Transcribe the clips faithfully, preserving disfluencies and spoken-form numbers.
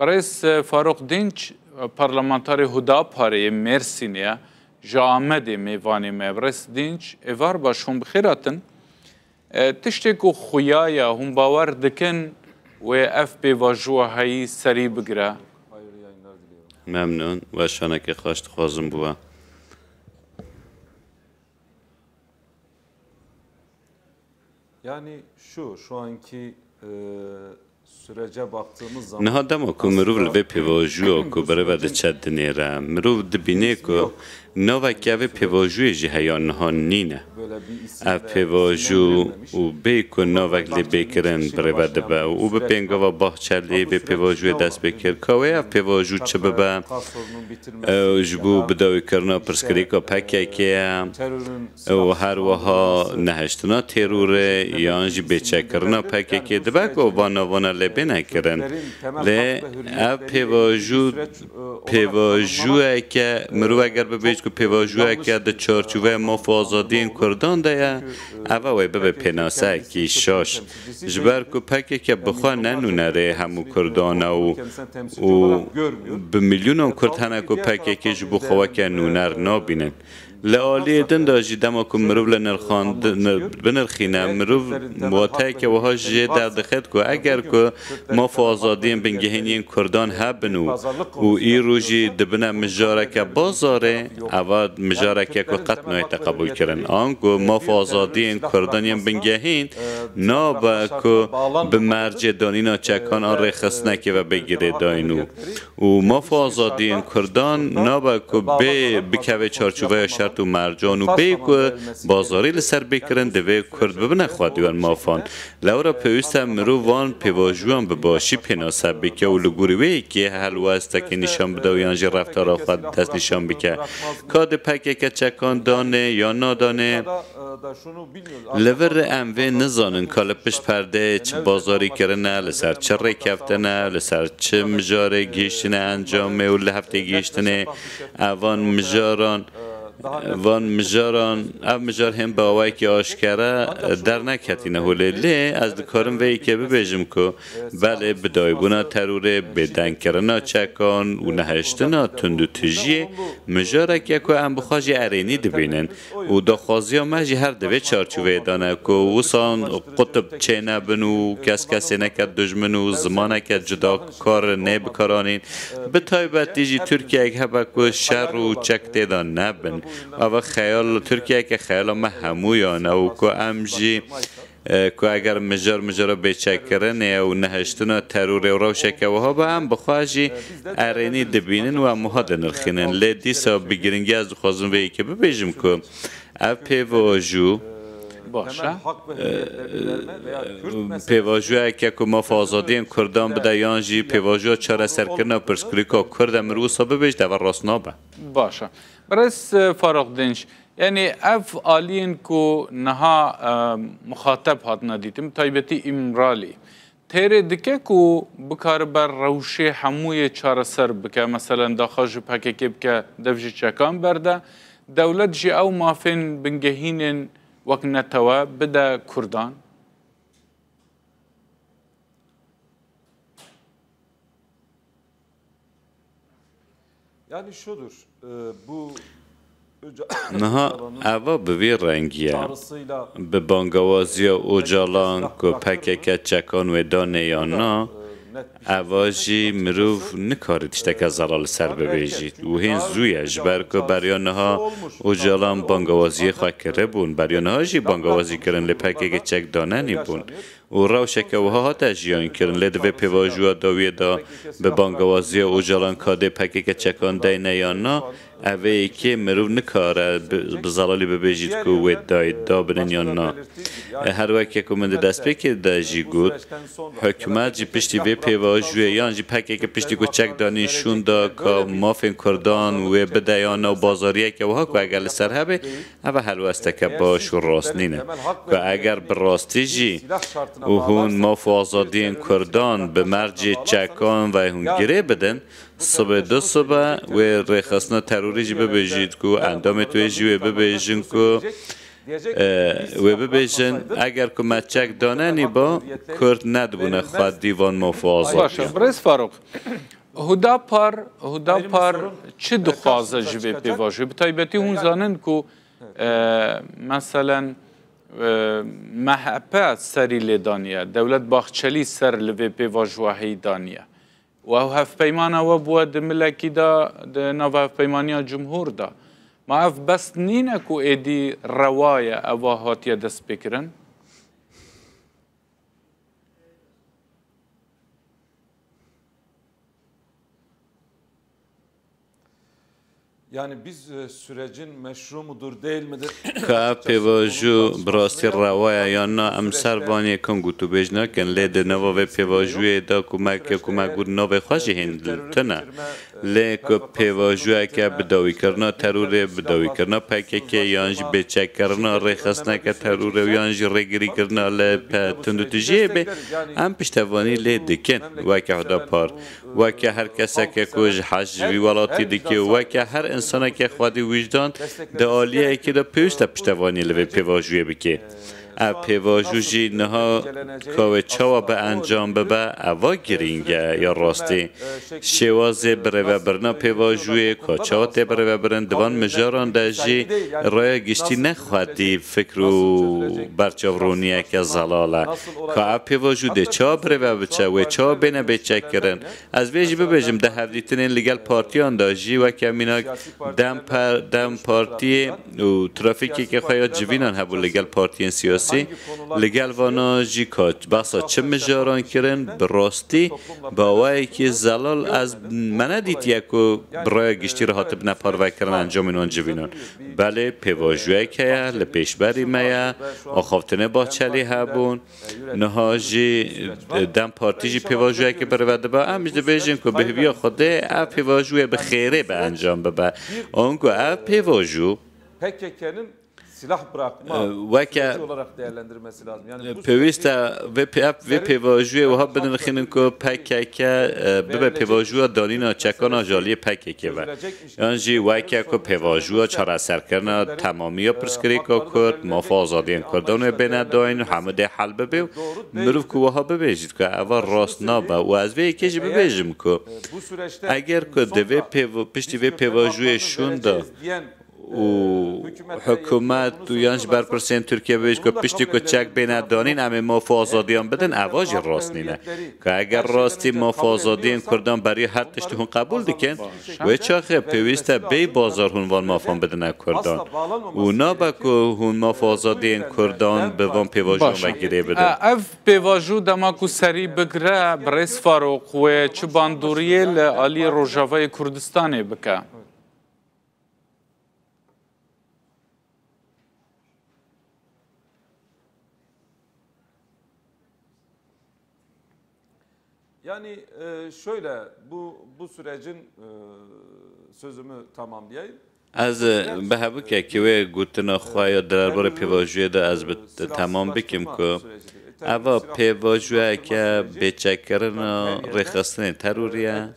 Birêz, e, Farûq Dînç, e, parlamentarê Hudaparê yê Mêrsînê ye, ji Amedê mêvanê me. Birêz Dînç, êvar baş, hûn bi xêr hatin. E, tiştê ku xuya ye, hûn bawer dikin wê ev pêvajoya heyî serî bigire? Memnûn, weşanekê xweş dixwazim bi we. Yani şu, şu anki, e, sürece baktığımız zaman Niha dema ku mirov li vê pêvajoya ku berê ve diçe dinêre, mirov dibîne ku navek ya vê pêvajûyê jî heya niha nîne. Ev pêvajû û bê ku navek lê bê kirin birêve dibe û bi pêngava Bahçelî vê pêvajûyê dest pê kir. Ka wê ev pêvajû çi bibe, ew ji bo bidawîkirina pirsgirêka P K K ye û her wiha nehiştina terorê yan jî bêçekkirina P K K dibe ku van navana lê bêne kirin. Lê ev pêvajû, pêvajûyeke, mirov eger bibêjt ku pêvajûyeke di çarçoveya maf û azadiyên Kurdan de ye, eva wê bibe pênasekî şaş. Ji ber ku P K K bi xwe ne nûnerê hemû Kurdan e û, û bi milyonan Kurd hene ku P K K ji bo xwe weke nûner nabînin. Li aliyê din de jî dema ku mirov li nirxandin, binirxîne, mirov wateyeke wiha jê derdixet ku eger ku maf û azadiyên bingehîn yên Kurdan hebin û, û îro jî dibine mijareke bazarê, eva mijareke ku qet nayête qebûlkirin. Ango maf û azadiyên Kurdan yên bingehîn nabe ku bi mercê danîna çekan an rêxistinekê ve bê girêdayîn û û maf û azadiyên Kurdan nabe ku bê bikeve çarçoveya şert û mercan û bê ku bazarî li ser bê kirin, divê Kurd bibine xwedî wan mafan. Lewra pêwîst e mirov van pêvajoyan bi başî pênase bike û li gorî wê yekê helwestekê nîşan bide û yan jî reftara xwe destnîşan bike. Ka di P K K çekan danê yan nadanê, Li vir em vê nizanin ka li pişt perdeyê çi bazarî kirine, li ser çi rêkeftine, li ser çi mijarê gihîştine encamê û li heftê gihîştinê ev van mijaran, van mijaran, ev mijar hên bi awayekî aşkere derneketîne holê. Lê ez dikarim vê yekê bibêjim ku belê bidawîbûna terorê, bêdengkirina çekan û nehiştina tundûtijiyê mijarek e ku em bi xwe jî erênî dibînin. Û daxwaziya me jî her di vê çarçoveyê de ne ku wisan qutib çênebin û kes kesê neke dijmin û zimaneke cudakar nê bikaranîn. Bi taybetî jî Tirkiyeyek hebe ku şer û çek tê de nebin. Eva xeyal, Tirkiyeyeke xeyala me hemûyan e û ku em jî e, ku eger mijar mijara bêçekkirinê û nehiştina terorê û rewşeke wiha be, em bi xwe jî erênî dibînin û em wiha dinirxînin. Lê dîsa bi giringî ez dixwazim vê yekê bibêjim ku ev pêvajo, Baş e. e, pêvajoyeke ku maf û azadiyên Kurdan bide yan jî pêvajoya çareserkirina pirsgirêka Kurd e, mirov wisa bibêjt, ev rast nabe. Baş e. Birêz, e, Farûq Dinç, yanî ev aliyên ku niha, e, muxateb hatine dîtin, bi taybetî Îmralî, têrê dike ku bikaribe rewşê hemûyê çareser bike, meselen daxwaz ji P K K bike dev ji çekan berde, dewlet jî ew mafên bingehînên wek netewe bide Kurdan? Yani şudur, e, bu Öca-, Niha Öcalan'ın eva bi vî rengî ye. çağrısıyla Bi bangewaziya Ocalan ku P K K çekan wê danê yan na, eva jî mirov nikare tişteke zelal li ser bibêjî. Û hên zû ye, ji ber ku beriya niha Ocalan bangewaziyê xwe kiribûn. Beriya niha jî bangewazî kirin, lê P K K çek danenîbûn. û rewşeke wiha hate jiyankirin, lê di vê pêvajoya dawiyê de bi bangewaziya Ocalan ka dê P K K çekan deyne yan na, ev ê yekê mirov nikare bi, bi zelalî bibêjît ku wê dayê dabinin yan na. Her weke ku min di destpêkê de jî got, hikûmet jî piştî vê pêvajoyê yan jî P K K piştî ku çek danîn şûn da ka mafên Kurdan wê bide yan na û bazariyeke wiha ku eger li ser hebe, Ev helwesteke baş û rast nîne. Ku eger bi rastî jî û hûn maf û azadiyên Kurdan bi mercê çekan ve hûn girê bidin, sibê du sibe wê rêxistina terorî jî bibêjît ku endamê tu yê jî wê bibêjin ku e, wê bibêjin, eger ku me çek danenî ba, Kurd nedibûne xwedî van maf û azadiyan. Baş e, birêz Farûq. Hudapar, Hudapar çi dixwaze ji vê pêvajoyê? Bi taybetî hûn zanin ku, e, meselen, e, M H P serî lê daniye, Dewlet Bahçelî ser li vê pêvajoyê daniye. Û ew hevpeymana we bûye di milekî de, di nava hevpeymaniya cumhur de. Ma ev bes nîne ku êdî rewa ye, eva hatiye destpêkirin? Yani biz, e, sürecin meşru mudur, değil midir? Ka pêvajo bi rastî rewa ye yan na, em ser van yekun gotûbêj nakin, lê di nava vê pêvajoyê de ku me, ke ku me got, navê xwe jî hîn tune. Lê ku pêvajoyeke bi dawîkirina terorê, bi dawîkirina P K K yan jî bêçekkirina rêxistineke terorê û yan jî rêgirîkirina li pe-, tundûtijiyê bê, em piştevanî lê dikin weke Hudapar. Weke her keseke ku ji hej ji vî welatî dike û weke her insaneke xwedî wijdan di aliyekê de pêwîst e piştevanî li vê pêvajoyê bike. Ev pêvajo jî niha ka wê çawa bi encam bibe, eva girîng e ya rastî. Şêwazê birêvebirina pêvajoyê ka çawa tê birêvebirin, di van mijaran de jî raya giştî ne xwedî fikr û berçavroniyeke zelal e. Ka ev pêvajo dê çawa birêve biçe, wê çawa bêne bêçekkirin? Ez vê jî bibêjim, di hevdîtinên li gel partiyan de jî weke mînak Dem, Par-, Dem Partiyê û trafîkeke xwe ya civînan hebû li gel partiyên siyasî. Li gel vana jî ka behsa çi mijaran kirin, bi rastî bi awayekî zelal ez me nedîtiye ku bi raya giştî re hatibine parvekirin encamên wan civînan. Belê pêvajoyek heye, li pêşberî me ye, axaftinê Bahçelî hebûn. Niha jî Dem Partî jî pêvajoyekê birêve dibe. Em jî dibêjin ku bi hêviya Xwedê ev pêvajoyê bi xêrê bi encam bibe. Anku ev pêvajo P K K'nin silah bırakma e, weke süreci olarak değerlendirmesi lazım. Yani e, bu pêwîst e vê pê-, ev, vê pêvajoyê wiha binirxînin ku P K K, e, bibe pêvajoya danîna çekana ji aliyê P K K ve. Yan jî weke ku pêvajoya çareserkirina temamiya pirsgirêka Kurd, mafa azadiyên Kurdan wê bêne dayîn û hemû dê hel bibe û mirov ku wiha bibêjît ku eva rast nabe û ez vê yekê jî bibêjim ku eger ku di vê pêv-, piştî vê pêvajoyê şûn de û hikûmet û yan ji berpirsên Tirkiye bibêjît ku piştî ku çek bêne danîn em ê maf û azadiyan bidin, eva jî rast nîne. Ka eger rastî maf û azadiyên Kurdan beriya her tiştî hûn qebûl dikin, wê çaxê pêwîst e bêyî bazar hûn van mafan bidine Kurdan. Û nabe ku hûn maf û azadiyên Kurdan bi van pêvajoyan ve girê bidin. E, ev pêvajo dema ku serî bigire, birêz Farûq, wê çi bandoriyê li alî Rojavayê Kurdistanê bike? Yani, e, şöyle, bu, bu sürecin, e, sözümü tamamlayayım. Ez, e, bi hevokekî wê gotina xwe ya di derbarê pêvajoyê de ez bi temam bikim ku eva pêvajoyeke bêçekkirina rêxistinên terorî ye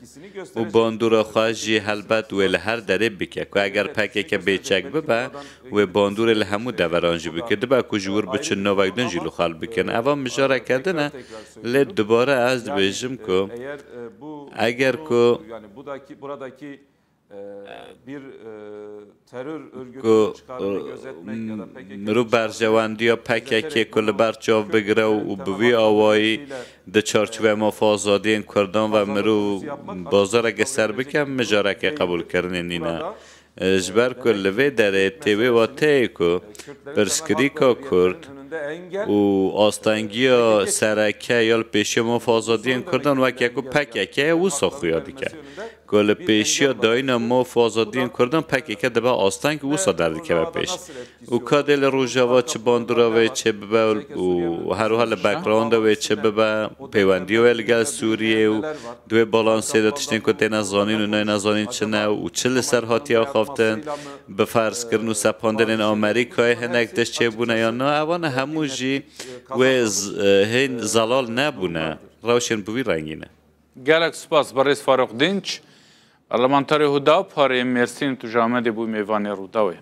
û bandora xwe jî helbet wê li her derê bike ku eger P K K bêçek bibe, wê bandorê li hemû deveran jî bike. Dibe ku ji wir biçin navek din jî li xwe li bikin. Eva mijareke din e, lê dubare ez dibêjim ku eger ku, e, ku, e, mirov berjewendiya P K K ku li ber çav bigire û bi vî awayî di çarçoveya mafa azadiyên Kurdan ve mirov bazareke ser bike, mijareke qebûlkirinê nîne. E, ji ber ku li vê derê tê wê wateyê ku pirsgirêka Kurd û astengiya sereke ya li pêşiya maf û azadiyên Kurdan weke ku P K K ye wisa xuya dike. Ku li pêşiya dayîna maf û azadiyên Kurdan P K K dibe asteng û wisa derdikeve pêş. Û ka dê li Rojava çi bandora wê çê bibe û her wiha li backgrounda wê çi bibe, pêwendiya wê li gel Sûriyê û di wê balansê de tiştên ku têne zanîn û nayne zanîn çi ne û çi li ser hatiye axaftin, bi ferzkirin û sepandinên Amerîkayê hinek tişt çêbûne yan na, ewana hemû jî wê z-, e, hên zelal nebûne. Rewşên bi vî rengî ne. Gelek spas, birêz Farûq Dînç, parlamenterê Huda, parê Mêrsîn, tu ji Amedê bû mêvanê Rûdawê.